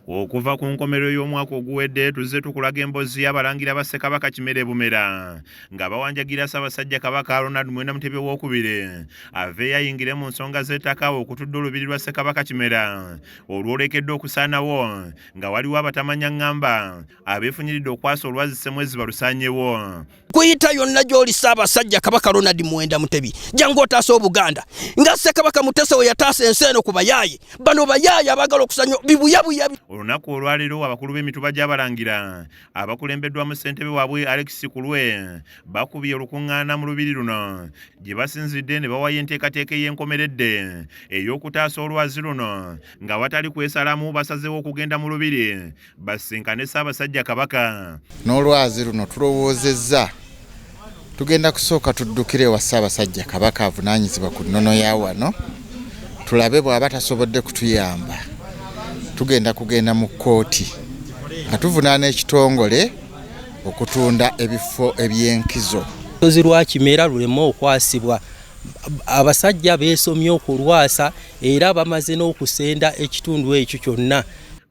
Okuva ku nkomerero y'omwaka oguwedde tuzze tukulaga emboozi y'abalangira ba Ssekabaka Kimera e Bumera nga bawanjagira Ssaabasajja Kabaka Ronald Muwenda Mutebi Owookubiri aveeyo ayingire mu nsonga z'ettaka okutudde olubiri lwa Ssekabaka Kimera olwolekedde okusaanawo nga waliwo abatamanya ŋŋamba abeefunyiridde okwasa olwazi Ssemwezi balusaanyewo. Kuyita yonna gy'oli Ssaabasajja Kabaka Ronald Muwenda Mutebi, jangu otaasa Obuganda nga Ssekabaka Mutesa we yataasa ensi eno ku bayaaye. Bano bayaaye abaagala okusanya bibuyabuya. Olunaku olwaleero abakulu b'emituba gy'Abalangira abakulembeddwamu ssentebe waabwe Alex Kulwe bakubye olukuŋŋaana mu lubiri luno gye basinzidde ne bawayo enteekateeka ey'enkomeredde ey'okutaasa olwazi luno nga watali kwesalamu basazeewo okugenda mu lubiri basisinkane Ssaabasajja Kabaka. N'olwazi luno tulowoozezza tugenda kusooka tuddukire ewa Ssaabasajja Kabaka avunaanyizibwa ku nnono ya wano, tulabe bw'aba tasobodde kutuyamba tugenda kugenda mu kkooti nga tuvunaana ekitongole okutunda ebifo eby'enkizo. Olusozi lwa Kimera luleme okwasibwa. Abasajja beesomye okulwasa era bamaze n'okusenda ekitundu ekyo kyonna.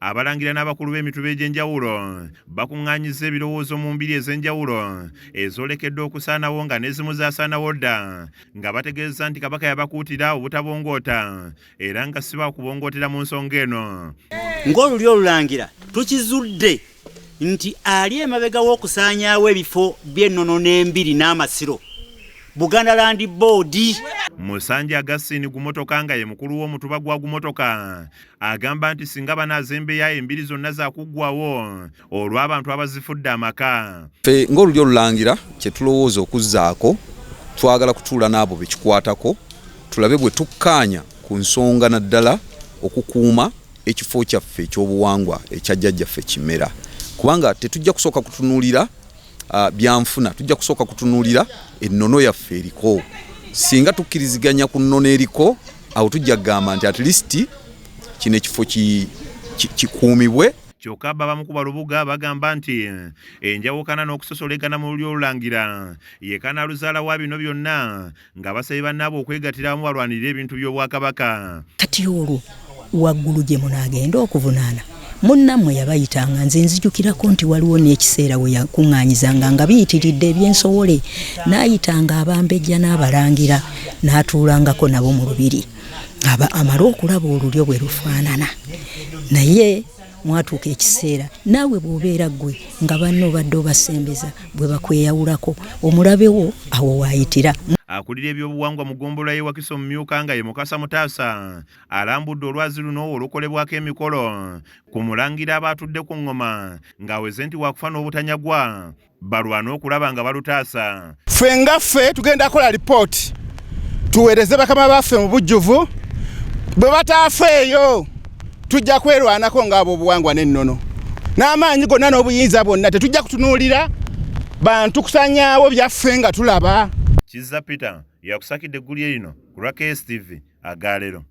Abalangira n'abakulu b'emituba egy'enjawulo bakuŋŋaanyizza ebirowoozo mu mbiri ez'enjawulo ezoolekedde okusaanawo nga n'ezimu zaasaanawo dda nga bategeeza nti Kabaka yabakuutira obutabongoota era nga si baakubongootera mu nsonga eno. Ng'olulyo olulangira tukizudde nti ali emabega w'okusaanyaawo ebifo by'ennono n'embiri n'amasiro Buganda Land Board. Musanje Augustine Gumotoka nga ye mukulu w'omutuba gwa Gumotoka agamba nti singa banaazembeya embiri zonna zakuggwawo olw'abantu abazifudde amaka. Ffe ng'olulyo olulangira kye tulowooza okuzzaako twagala kutuula n'abo be kikwatako tulabe bwe tukkaanya ku nsonga naddala okukuuma ekifo kyaffe eky'obuwangwa ekya jjajjaffe Kimera kubanga tetujja kusooka kutunuulira byanfuna tujja kusooka kutunuulira ennono yaffe eriko. Singa tukkiriziganya ku nnono eriko awo tujja kugamba nti at least kino ekifo kikuumibwe. Kyokka bo abamu ku balubuga bagamba nti enjawukana n'okusosolegana mu lulyo olulangira ye kanaaluzaala wa bino byonna nga basabye bannaabwe okwegattira awamu balwanirire ebintu by'Obwakabaka. Kati olwo waggulu gye munaagenda okuvunaana munnammwe yabayitanga. Nze nzijukirako nti waliwo n'ekiseera we yakuŋŋaanyizanga nga biyitiridde eby'ensowole, n'ayitanga abambejja n'abalangira n'atuulangako nabo mu lubiri aba amale okulaba olulyo bwe lufaanana. Naye mwatuuka ekiseera naawe bw'obeera ggwe nga banno obadde obasembeza bwe bakweyawulako omulabe wo awo waayitira. Akulira ebyobuwangwa mu ggombolola y'e Wakiso Mumyuka nga ye Mukasa Mutaasa alambudde olwazi luno olukolebwako emikolo ku Mulangira aba atudde ku ng'oma ng'aweze nti waakufa n'obutanyagwa balwane okulaba nga balutaasa. Ffe nga ffe tugenda kukola lipooti tuweereze bakama baffe mu bujjuvu, bwe bataafeeyo tujja kwerwanako ng'ab'obuwangwa n'ennono n'amaanyi gonna n'obuyinza bwonna, tetujja kutunuulira bantu kusanyaawo byaffe nga tulaba. Kizza Peter yakusakidde eggulire lino ku lwa KSTV agaalero.